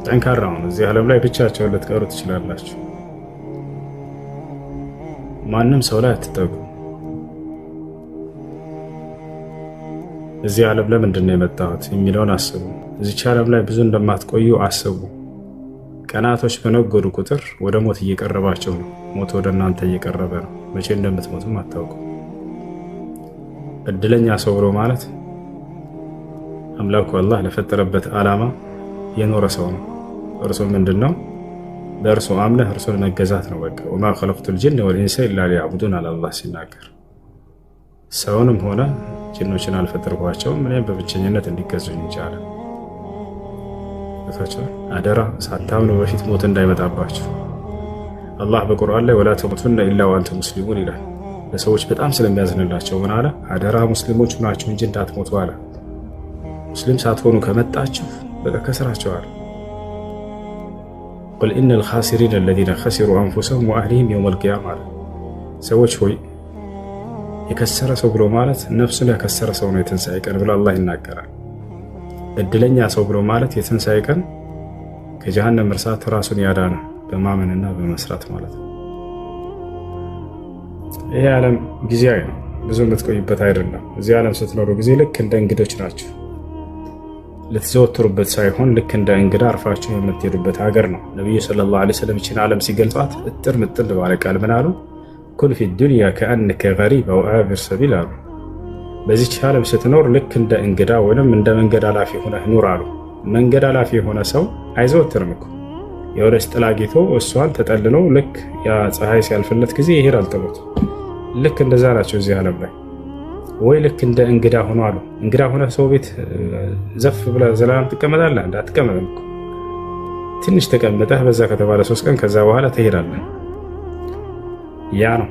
ጠንካራ ሁኑ። እዚህ ዓለም ላይ ብቻቸውን ልትቀሩ ትችላላችሁ። ማንም ሰው ላይ አትጠጉ። እዚህ ዓለም ለምንድን ነው የመጣሁት የሚለውን አስቡ። እዚች ዓለም ላይ ብዙ እንደማትቆዩ አስቡ። ቀናቶች በነጎዱ ቁጥር ወደ ሞት እየቀረባቸው ነው። ሞት ወደ እናንተ እየቀረበ ነው። መቼ እንደምትሞቱም አታውቁ። እድለኛ ሰው ብሎ ማለት አምላኩ አላህ ለፈጠረበት ዓላማ የኖረ ሰው ነው። እርሱ ምንድን ነው? በእርሱ አምነህ እርሱን መገዛት ነው። በቃ وما خلقت الجن والإنس إلا ليعبدون አለ አላህ ሲናገር፣ ሰውንም ሆነ ጅኖችን አልፈጠርኳቸውም እኔም በብቸኝነት እንዲገዙኝ እንጂ አለ። አደራ ሳታምኑ በፊት ሞት እንዳይመጣባችሁ። አላህ በቁርአን ላይ ولا تموتن إلا وأنتم مسلمون ይላል። ለሰዎች በጣም ስለሚያዝንላቸው ምን አለ? አደራ ሙስሊሞች ሁናችሁ እንጂ እንዳትሞቱ አለ። ሙስሊም ሳትሆኑ ከመጣችሁ በቃ ከስራችኋል። قل إن الخاسرين الذين خسروا أنفسهم وأهليهم يوم القيامة አለ። ሰዎች ሆይ፣ የከሰረ ሰው ብሎ ማለት ነፍሱን ያከሰረ ሰው ነው የትንሣኤ ቀን ብሎ አላህ ይናገራል። እድለኛ ሰው ብሎ ማለት የትንሣኤ ቀን ከጀሃነም እሳት ራሱን ያዳነ በማመንና በመስራት ማለት ነው። ይሄ ዓለም ጊዜያዊ ነው፣ ብዙ የምትቆይበት አይደለም። እዚህ ዓለም ስትኖሩ ጊዜ ልክ እንደ እንግዶች ናቸው። ልትዘወትሩበት ሳይሆን ልክ እንደ እንግዳ አርፋችሁ የምትሄዱበት ሀገር ነው። ነቢዩ صلى الله عليه وسلم ይህችን ዓለም ሲገልጿት እጥር ምጥን ባለ ቃል ምን አሉ? كن في الدنيا كأنك غريب أو عابر سبيل አሉ። በዚች ዓለም ስትኖር ልክ እንደ እንግዳ ወይም እንደ መንገድ አላፊ ሆነህ ኑር አሉ። መንገድ አላፊ የሆነ ሰው አይዘወትርም እኮ፣ የሆነች ጥላ አግኝቶ እሷን ተጠልሎ ልክ ያ ፀሐይ ሲያልፍለት ጊዜ ይሄዳል ጥሎት። ልክ እንደዛ ናቸው እዚህ ዓለም ላይ፣ ወይ ልክ እንደ እንግዳ ሆኖ አሉ። እንግዳ ሆነ ሰው ቤት ዘፍ ብለህ ዘላለም ትቀመጣለህ? አትቀመጥም እኮ። ትንሽ ተቀምጠህ በዛ ከተባለ 3 ቀን፣ ከዛ በኋላ ትሄዳለህ። ያ ነው።